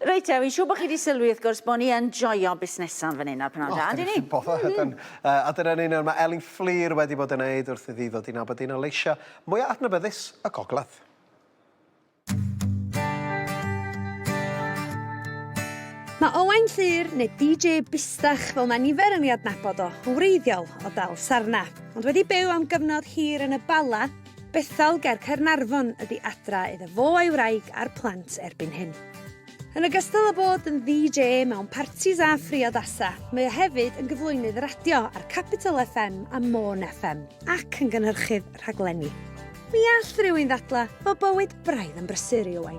Reit te, fi'n siŵr bod chi wedi sylwi wrth gwrs bod ni yn joio busnesa yn fan hyn ar Pnawn Da, yndyn ni? Mm. A dyna'n union mae Elin Fflur wedi bod yn neud wrth iddi ddod i nabod un o leisiau mwyaf adnabyddus y Gogledd. Mae Owain Llŷr, neu DJ Bustach fel mae nifer yn ei adnabod o, yn wreiddiol o Dal Sarna, ond wedi byw am gyfnod hir yn y Bala, Bethel ger Caernarfon ydi adra iddo fo a'i wraig a'r plant erbyn hyn. Yn ogystal â bod yn DJ mewn partis a phriodasau, mae o hefyd yn gyflwynydd radio ar Capital FM a Môn FM, ac yn gynhyrchydd rhaglenni. Mi all rhywun ddadlau fod bywyd braidd yn brysur i Owain.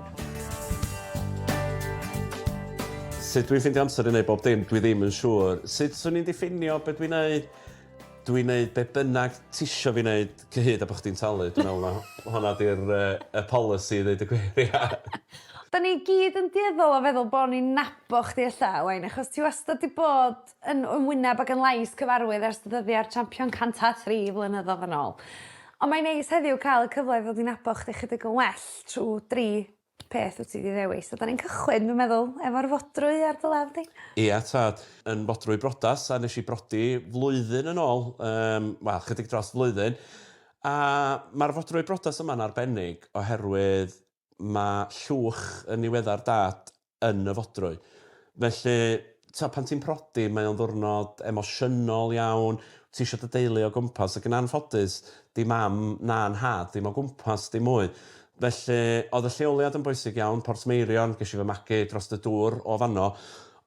Sut dwi'n ffeindio amser i wneud bob dim, dwi ddim yn siŵr. Sut 'swn i'n diffinio be dwi'n neud? Dwi'n neud be bynnag tisio fi neud cyhyd â bo' chdi'n talu dwi'n me'wl ma' honna 'di'r yy y polisi i ddeud y gwir ia. 'Dan ni gyd yn dueddol o feddwl bo' ni'n nabo chdi ella Owain achos ti wastad 'di bod yn yn wyneb ac yn lais cyfarwydd ers dy ddyddia'r champion 103 flynyddodd yn ôl. Ond mae'n neis heddiw cael y cyfle i ddod i nabo chdi chydig yn well trw dri peth wyt ti 'di ddewis. A 'dan ni'n cychwyn dwi'n meddwl efo'r fodrwy ar dy law di. Ia tad. Yn fodrwy brodas a nesh i brodi flwyddyn yn ôl yym wel chydig dros flwyddyn. A ma'r fodrwy brodas yma'n arbennig oherwydd ma' llwch yn niweddar dad yn y fodrwy. Felly, t'o' pan ti'n prodi mae o'n ddiwrnod emosiynol iawn, ti isio dy deulu o gwmpas ac yn anffodus 'di mam na 'nhad ddim o gwmpas dim mwy. Felly o'dd y lleoliad yn bwysig iawn, Portmeirion, gesh i fy magu drost y dŵr o fanno,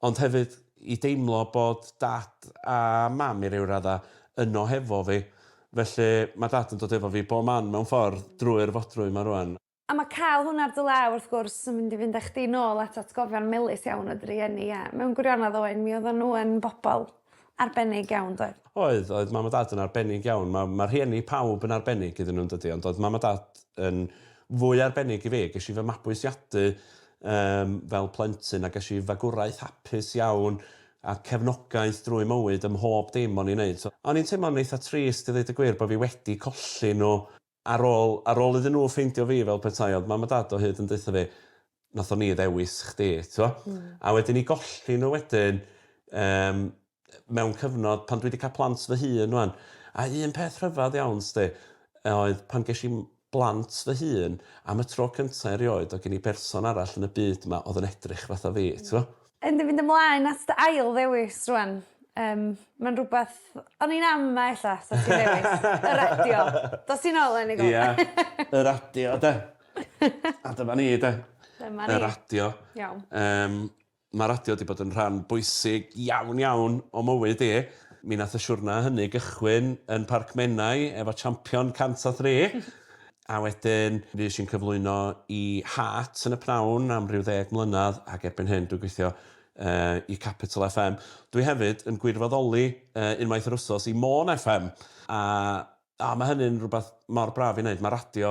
ond hefyd i deimlo bod dad a mam i ryw radda yno hefo fi. Felly ma' dad yn dod efo fi bob man mewn ffordd drwy'r fodrwy 'ma rŵan. A ma' ca'l hwnna ar dy law wrth gwrs yn mynd i fynd â chdi nôl at atgofion melys iawn o dy rieni a mewn gwirionedd Owain mi oeddan nhw yn bobol arbennig iawn doedd? Oedd, oedd mam a dad yn arbennig iawn. Ma' ma' rhieni pawb yn arbennig iddyn nhw yndydi ond oedd mam a dad yn fwy arbennig i fi. Gesh i fy mabwysiadu yym fel plentyn a gesh i fagwraeth hapus iawn a cefnogaeth drwy mywyd ym mhob dim o'n i'n neud. So o'n i'n teimlo'n eitha trist i ddeud y gwir bo' fi wedi colli nhw Ar ôl, ar ôl iddyn nhw ffeindio fi fel petai, oedd mam a dad o hyd yn deutha fi, nathon ni ddewis chdi, t'mo'? Hmm. A wedyn i golli nhw wedyn, yym, mewn cyfnod pan dwi 'di ca'l plant fy hun ŵan, a un peth rhyfadd iawn 'sti, oedd pan gesh i blant fy hun, am y tro cynta erioed oedd gen i berson arall yn y byd 'ma oedd yn edrych fatha fi, t'mo'? Yndi fynd ymlaen at dy ail ddewis rŵan. Yym ma'n rwbath o'n i'n ama ella sa ti'n ddewis. Y radio. Dos i nôl â ni Ia. Y radio 'de. A dyma ni 'de. Dyma ni. Y radio. Iawn. Yym ma' radio 'di bod yn rhan bwysig iawn iawn o mywyd i. Mi nath y siwrna hynny gychwyn yn Parc Menai efo Champion 103. A wedyn fues i'n cyflwyno i Heart yn y pnawn am ryw ddeg mlynadd ac erbyn hyn dwi'n gweithio yy i Capital FM. Dwi hefyd yn gwirfoddoli yy unwaith yr wsos i Môn FM a a ma' hynny'n rwbath mor braf i neud. Ma' radio,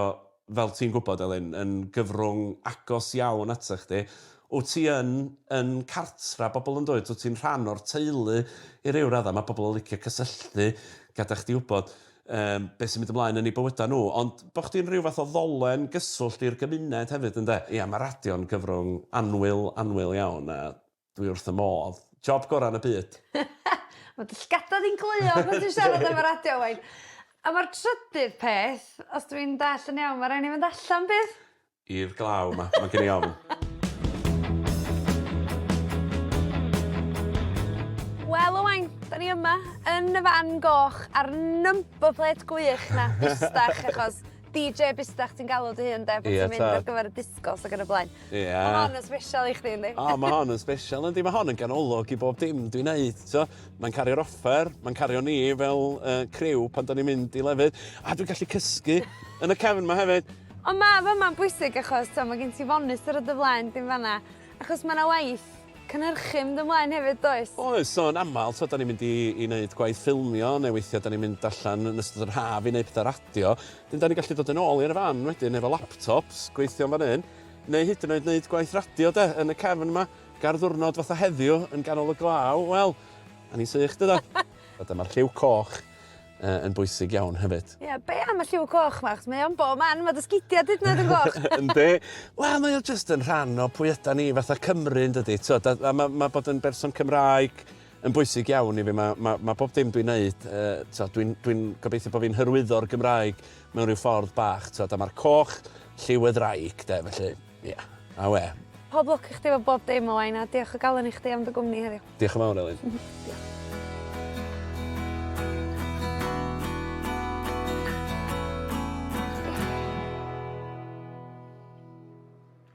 fel ti'n gwbod Elin, yn gyfrwng agos iawn ata chdi. Wt ti yn yn cartra bobl yn dwyt? Wt ti'n rhan o'r teulu i ryw radda. Ma' pobl yn licio cysylltu, gada chdi wbod yym be' sy'n mynd ymlaen yn eu bywyda nhw, ond bo' chdi'n rhyw fath o ddolen gyswllt i'r gymuned hefyd ynde? Ia, ma' radio'n gyfrwng annwyl, annwyl iawn a dwi wrth 'y modd. Job gora yn y byd. Ma' dy llgada di'n gleuo pan ti'n siarad am y radio Owain. A ma'r trydydd peth, os dwi'n dallt yn iawn, ma' rai' ni fynd allan bydd? I'r glaw 'ma, ma' gen i ofn. Wel Owain, 'dan ni yma yn y fan goch a'r number plate gwych 'na, bustach achos DJ bustach ti'n galw dy hun 'de pan ti'n mynd ar gyfer y disgos ac yn y blaen. Ia. Ma' hon yn sbesial i chdi yndi? O ma' hon yn sbesial yndi ma' hon yn ganolog i bob dim dwi'n neud t'o'? Mae'n cario'r offer, mae'n cario ni fel yy criw pan 'dan ni'n mynd i lefydd a dwi'n gallu cysgu yn y cefn 'ma hefyd. Ond ma' fyma'n bwysig achos t'o' ma' gen ti fonitor o dy flaen di'n fan 'na achos ma' 'na waith cynhyrchu mynd ymlaen hefyd does? Oes so yn amal t'od 'dan ni'n mynd i i neud gwaith ffilmio ne' weithia' 'dan ni'n mynd allan yn ystod yr haf i neud petha radio. 'Dyn 'dan ni'n gallu dod yn ôl i'r fan wedyn efo laptops, gweithio yn fan 'yn, neu hyd yn oed neud gwaith radio 'de yn y cefn 'ma. Ac ar ddiwrnod fatha heddiw yn ganol y glaw, wel, a ni'n sych dydan? A dyma'r lliw coch. uh, yn bwysig iawn hefyd. Ie, yeah, be am y lliw coch 'ma? Achos mae o'n bob man, mae dy sgidiau hyd yn oed yn goch. Yndi. Wel, mae o jyst yn rhan o pwy ydan ni fatha Cymru, yn dydi? T'od, a, a mae, ma bod yn berson Cymraeg yn bwysig iawn i fi. Mae, ma, ma bob dim dwi'n neud, uh, dwi'n dwi gobeithio bod fi'n hyrwyddo'r Gymraeg mewn rhyw ffordd bach, t'od, a mae'r coch lliw y ddraig, de, felly, ie, yeah, a we. Pob lwc i chdi efo bob dim, Owain, a diolch o galon i chdi am dy gwmni heddiw. Diolch yn fawr, Elin. Diolch.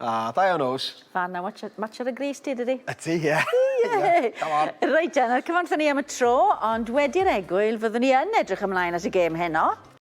A, da iawn, Ows. Fan na, match ar y gris ti, dydi? Ydy, ie. Ie. Come on. Reit, dyna'r cyfan ni am y tro, ond wedi'r egwyl, fyddwn ni yn edrych ymlaen at y gêm heno.